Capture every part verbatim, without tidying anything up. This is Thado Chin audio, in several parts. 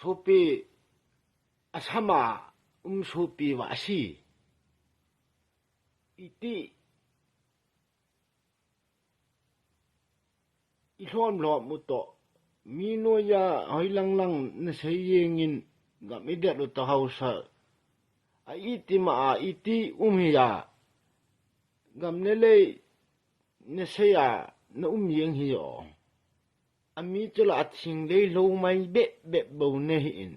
Thupi, Assam a um sopi vasi. Iti i lhom lhom u toh, mi noiya hoilang lang nasei jengin gam i det u toh hausa. A iti ma a iti um hi a, gam ne lei nasei a na um jeng hi o. A mi chu la a thing lei lou mai bep bep bou ne hi in.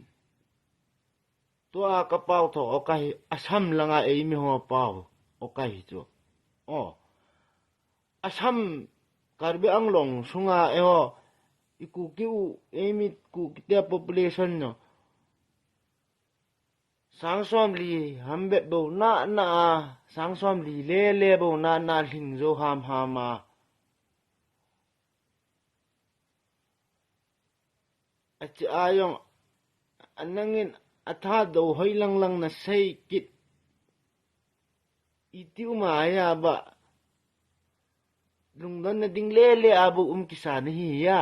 Tua ka pau tho o ka hi, Assam langa ei mi ho pau o ka hi chu. O. Assam, Karbi Anglong sunga eiho, i Kuki u, ei mi Kuki te population no. Sang som li ham bep bou na na a, sang som li le le bou na na hling jo ham ham a. Achi a jong, a nangin a tha do hoilang lang nasei kit. Iti um a ya ba, lungdon na ding le le a bu um kisa na hi ya.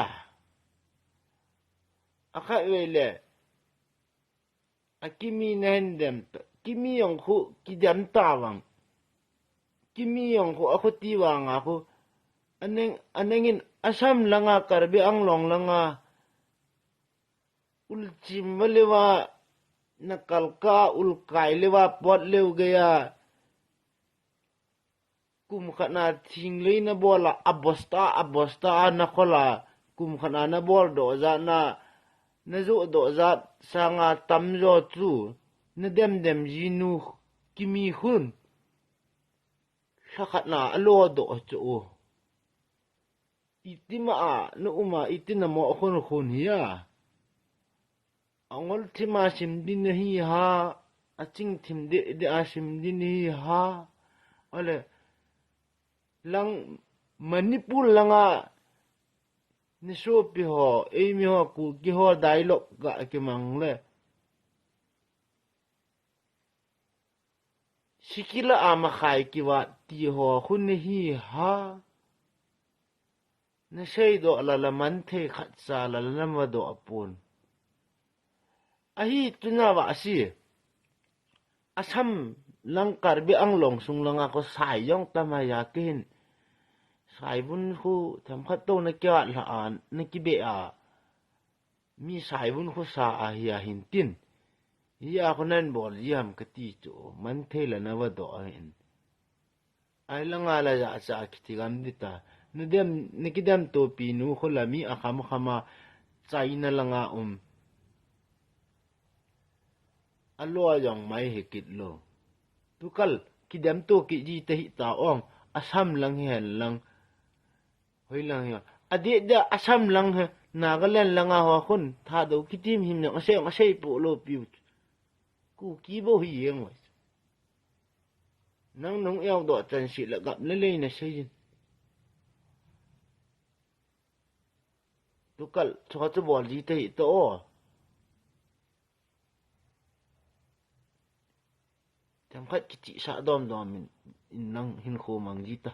A khat vei le, a kimi na hin dem ta, kimi jong khu kidem ta vang. Kimi jong khu a khu ti vang a khu, a neng, a nengin Assam langa Karbi Anglong langa, Ulchim va leuva, na kalka, ulkai leuva, pot leu geiya. Kum khat na thing lei na bol a, a bosta, a bosta a na khol a. Kum khat na na bol doh jat na, na joh doh jat sanga tam jo chu. Na dem dem ji nu kimi khun. Lha khat na a lo doh chu. Iti ma a, na um a, iti na mo a khun khun hi a. A ngol thim a sim din na hi ha, a ching thim de, de a sim din hi ha. Ole, lang Manipur langa, ni sopi ho, ei mi ho, Kuki ho, dialogue ga kimang le. Sikila a makhai kivat ti ho khun hi ha. Na sei doh la la man thei khat sa la la na va doh a pun. Ahi tuna va asi. Assam lang Karbi Anglong sung langa ko sai jong tam a ya kihin. Sai vun khu themkhat to na kia la an na kibe a. Mi sai vun khu sa a hi a hin tin. Hi a khu nan bol ji ham ka ti chu. Man thei la na va doh a hin. Ai langa la ja cha kiti gam di ta. Na dem, na kidem to pi nu khu la mi a kham kham a China langa um. A lo a jong mai he kit lo. Tu kal kidem to ki ji te hi ta ong. Assam lang hi hen lang. Hoi lang hi. A de de Assam lang he. Nagaland langa ho khun. Tha do kitim him nang. A sei, a sei po lo piu. Kuki bo hi yeng wai. Nang nung eo do chan si la gap na lei na sei jin. Tu kal, chua chu bol ji te hi to o. Themkhat kichi sa dom dom in, in nang hin khu mang ji ta.